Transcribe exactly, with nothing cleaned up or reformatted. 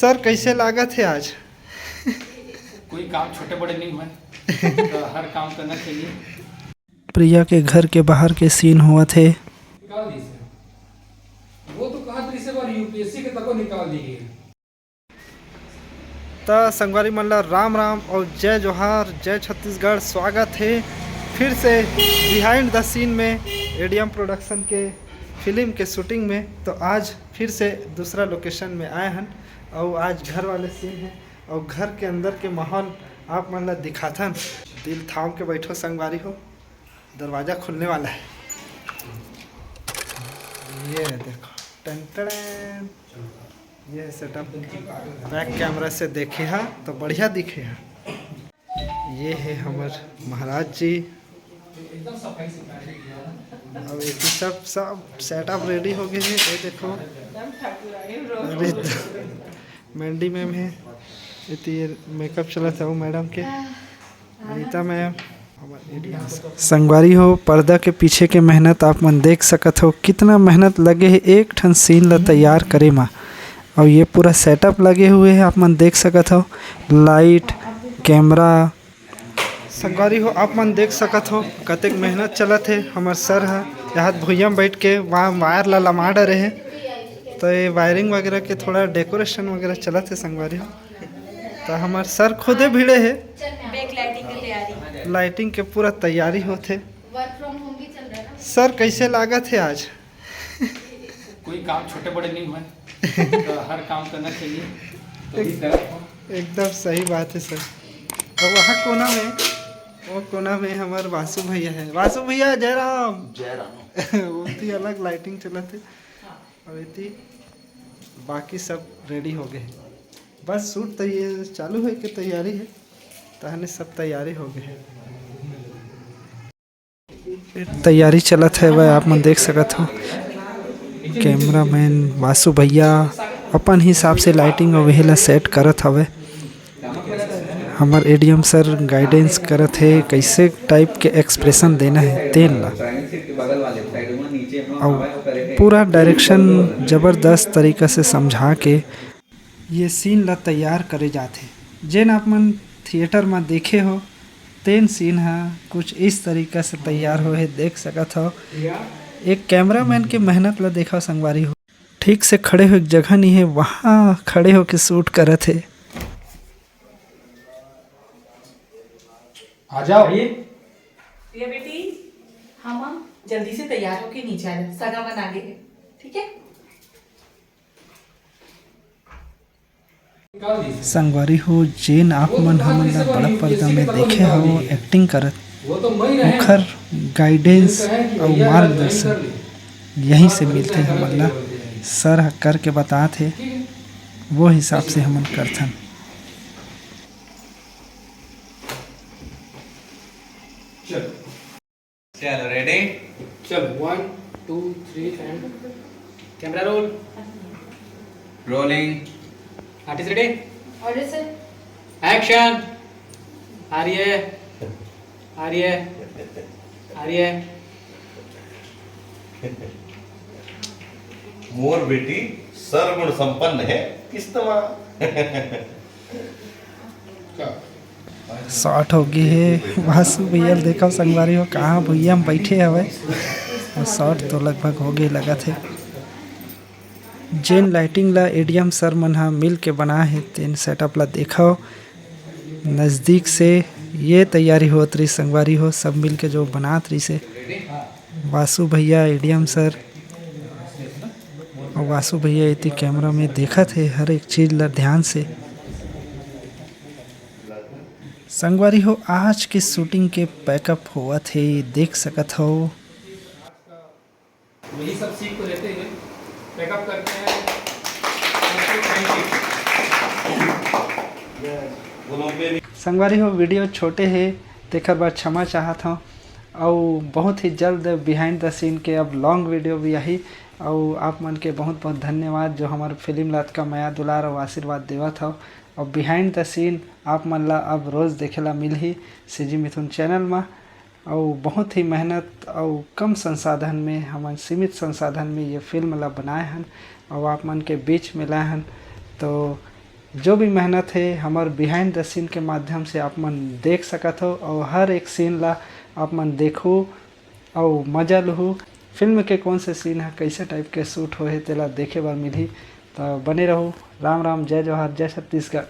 Sir, कैसे लागत है आज? कोई काम छोटे बड़े नहीं हुए, तो हर काम करना चाहिए। प्रिया के घर के बाहर के सीन होवत हे। निकाल दी सर। वो तो कहा था, इसे बार यूपीएससी के तको निकाल दी गई है। त संगवारी मन ला राम राम और जय जोहार, जय छत्तीसगढ़। स्वागत है फिर से बिहाइंड द सीन में, एडीएम प्रोडक्शन के फिल्म के शूटिंग में। तो आज फिर से दूसरा लोकेशन में आए हन और आज घर वाले सीन है और घर के अंदर के माहौल आप मन ला दिखाथन। दिल थाम के बैठो संगवारी हो, दरवाजा खुलने वाला है। ये देखो, टन टन, ये सेटअप बैक कैमरा से देखे हा तो बढ़िया दिखे हा। ये है हमर महाराज जी। अब ये सब सब सेटअप रेडी हो गए हैं। ये देखो, अरे, मैंडी मैम है, ये तो ये मेकअप चलत है वो मैडम के, अनीता मैम। संगवारी हो, पर्दा के पीछे के मेहनत आप मन देख सकत हो, कितना मेहनत लगे है एक ठन सीन ला तैयार करे मा। और ये पूरा सेटअप लगे हुए है, आप मन देख सकत हो, लाइट, कैमरा। संगवारी हो, आप मन देख सकत हो कतेक मेहनत चलत है। हमर सर ह यहाँ भुइयां बैठ के वहाँ वायर ला लमा डरे है, तो ये वायरिंग वगैरह के थोड़ा डेकोरेशन वगैरह चलत है संगवारी हो। तो हमर सर खुदे भिड़े है, बैक लाइटिंग की तैयारी। लाइटिंग के पूरा तैयारी होत है। वर्क फ्रॉम होम भी चल रहा है ना। सर, कैसे लागत है आज? कोई काम छोटे बड़े नहीं हुए, तो हर काम करना चाहिए। तो इस तरह एकदम सही बात है सर। और वहाँ कोना में, वो कोना में हमारे वासु भैया है। वासु भैया, जय राम। जय राम। वो तो अलग लाइटिंग चलत है। और इतनी बाकी सब रेडी हो गए हैं, बस शूट तैयार चालू है कि तैयारी है, तहने सब तैयारी हो गए है। तैयारी चलत है, वह आप मन देख सकत हो। कैमरामैन वासु भैया अपन हिसाब से लाइटिंग और वही ला सेट करत हवे। हमर एडीएम सर गाइडेंस करत हे, कैसे टाइप के एक्सप्रेशन देना है तेन ला। अउ पूरा डायरेक्शन जबरदस्त तरीका से समझा के ये सीन ला तैयार करे जाथे। जेन आप मन थिएटर म देखे हो, तेन सीन ह कुछ इस तरीका से तैयार होए हे, देख सकत हो। एक कैमरामैन के मेहनत ला देखा संगवारी हो, ठीक से खड़े हो एक जगह नहीं है, वहाँ खड़े होके शूट करत हे। आ जाओ। प्रिया बेटी, हम जल्दी से तैयार होके नीचे आ जाओ, सगा मन आ गए हैं, ठीक है? संगवारी हो, जेन आप मन हमन ला बड़ा पर्दा में देखे हो एक्टिंग करत, ओखर गाइडेंस अउ मार्गदर्शन यहीं से मिलथे हमन ला। सर ह करके बतात हे, वो हिसाब से हमन करथन। चलो। चलो, रेडी? चलो, one, two, three and camera roll. Rolling. Artist ready? Order sir. Action. Arya, Arya, Arya. मोर बेटी सर्वगुण संपन्न है, किसतवा। शॉट हो गई है। वासु भैया ल देखो संगवारी हो, कहाँ भुइयां में बैठे हवे। और शॉट तो लगभग हो गई लगत है। जेन लाइटिंग ला एडीएम सर मन हा मिल के बनाए हे, तेन सेटअप ला देखो नज़दीक से। ये तैयारी होत रही संगवारी हो, सब मिल के जो बनात रही से। वासु भैया, एडीएम सर, और वासु भैया इति कैमरा में देखत हे हर एक चीज ला ध्यान से। संगवारी हो, आज के शूटिंग के पैकअप होवत हे, देख सकत हो। यही सब सीख को लेते हुए पैकअप करते हैं। संगवारी हो, वीडियो छोटे हे, तेकर बर क्षमा चाहत हव। अउ बहुत ही जल्द बिहाइंड द सीन के अब लॉन्ग वीडियो भी आही। अउ आप मन के बहुत बहुत धन्यवाद, जो हमर फिल्म ला अतका मया दुलार अउ आशीर्वाद देवत हव। अउ बिहाइंड द सीन आप मन ला अब रोज देखे ला मिलही सीजी मिथुन चैनल मा। अउ बहुत ही मेहनत अउ कम संसाधन में, हमन सीमित संसाधन में ये फिल्म ला बनाए हन अउ आप मन के बीच में लाए हन। तो जो भी मेहनत हे हमर behind the scene के माध्यम से आप मन देख सकत हो, और हर एक scene ला आप मन देखो और मजा लुहू। फिल्म के कौन से scene है, कैसे type के shoot होहे, तेला देखे बर मिलही। तो बने रहू। राम राम, जय जोहार, जय छत्तीसगढ़।